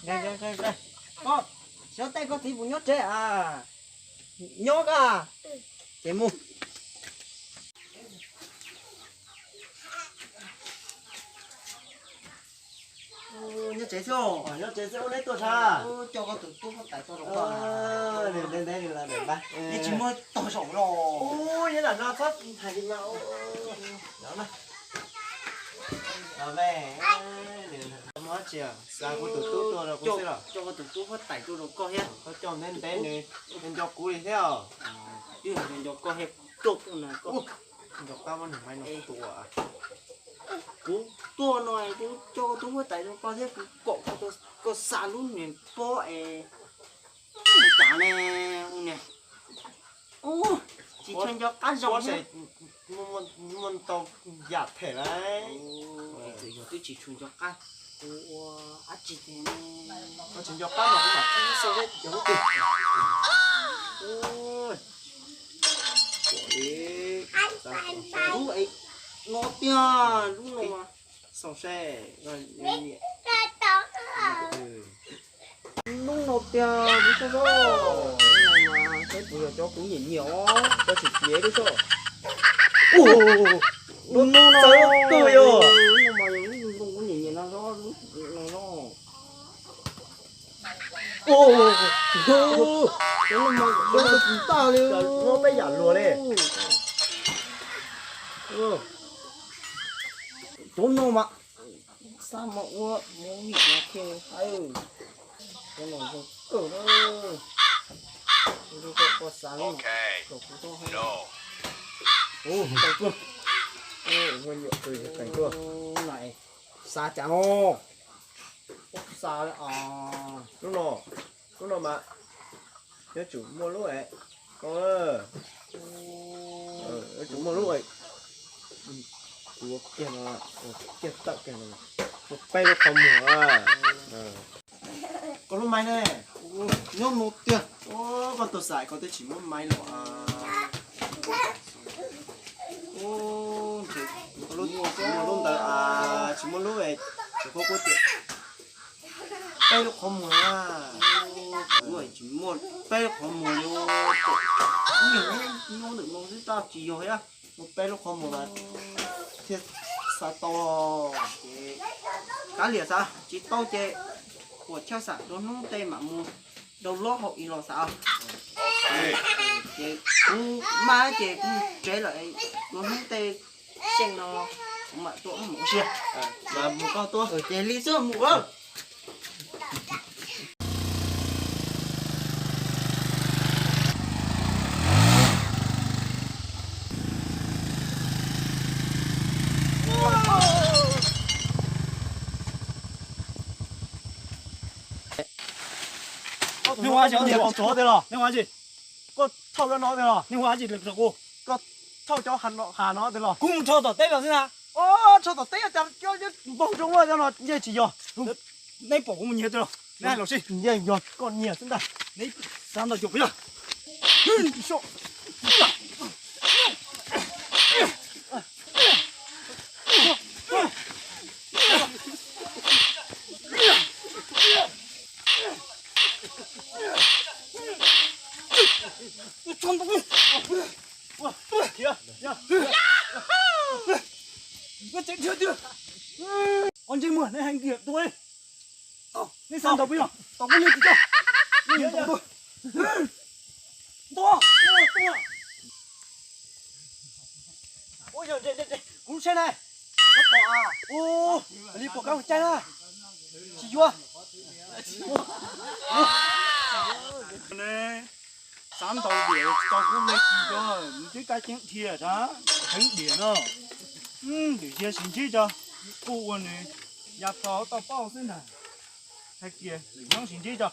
Koj, xyov tej koj txiv puas nyob tsev a? Nyob koj, ces mus. Nyob tsev xwb, nyob tsev xwb ua neb tuaj sab. Coj koj tus tub huab tais tuaj rau koj. Ntev ntev ntev, yeej tsis muaj tog saum los. Nyob lam no txhob hais li no. Mus dab tsi, xa kuv tus tub tuaj rau kuv xwb los? Coj koj tus tub huab tais tuaj rau koj thiab. Koj coj ntev ntev nws nco kuv li thiab. Twb nco koj thiab, coj tuaj na koj. Nco qab muab nws mai no tua. Kuv tuaj no kuv coj koj tus huab tais rau koj thiab, kuv kom koj xa lub niag pob es cas ne, niag tsis tshua nco qab zoo. Muaj ntau yam them lawm. Yog twb tsis tshua nco qab, kuv ua dab tsi tiag. Koj tsis nco qab mas kuv mam qhib xauj seb yog lub twg. Lub no tiag, lub no mas xauj seb. Lub no tiag, kuv xauj seb, saib puas yog cov kuv nyiam nyiam os, cov tsis tiav lub xauj. Lub no txawv tuaj yog. Lub no mas yog lub zoo kuv nyiam nyiam no, no. Cov no mas zoo tag li, muab peb yam luag li. Cov no mas xav mas ua movie no thiaj haib. Cov no zoo kawg na. Koj xav kom kuv tau haib. Ua nyuam qhuav yog qees tuaj. Xav cas no? Xav lub no, lub no mas yuav tsum muaj lub es, yuav tsum muaj lub es, kuv ua kiag no, ua kiag tawm kiag no, muaj peb lub qhov muag. Koj lub maiv ne? Nyob no tiag. Koj tus xaim koj twb tsis muab maiv los. Lub ntawd tsis muaj lub, tsis muaj lub, tsis muaj lub tias peb lub qhov muag na. Kuv tsis muaj peb lub qhov muag li. Nyob ntawm no xwb tab tsis yog thiab, muaj peb lub qhov muag mas thiaj xav tau. Ces kav liam xav tsis tau ces ua chawj xam rau hnub tej mam mus rau lob hauv ib los xav. Ces kuv maj ces kuv tsev lawm, rau hnub tej xyeej no kuv mam tuaj mus ua si. Ces li xwb mus. Nej ua dab tsi? Nej ua dab tsi? Koj thauj cov no tiag los? Nej ua dab tsi rau kuv? Koj thauj cov hav no tiag los? Kuv mus rho tom teb los xwb na. Rho tom teb cas npaug zoo no ncej tsis yog. Nej pom kuv mus nyiag tiag los? Nej hais los sib. Ncej yog koj nyiag xwb ntag. Neb xav ntau cuag puas yog? Ua ntsej muag, nej hais kiag tuaj li. Nej xav ntaus puas yog? Tau kuv nyiag tsis tau. Ntaus tuaj. Ua yog, kuv saib na. Ua li puas kab caij na. Tsis yuav. Xav ntaus diam tau kuv nyiag tsis tau, nws twb kab ceeb dhia tag, heev diam no. Tus yawg sis ntsib tso, kuj ua nws ya plho tau paub xwb ntag. Hais kiag lwm hnub sis ntsib tso.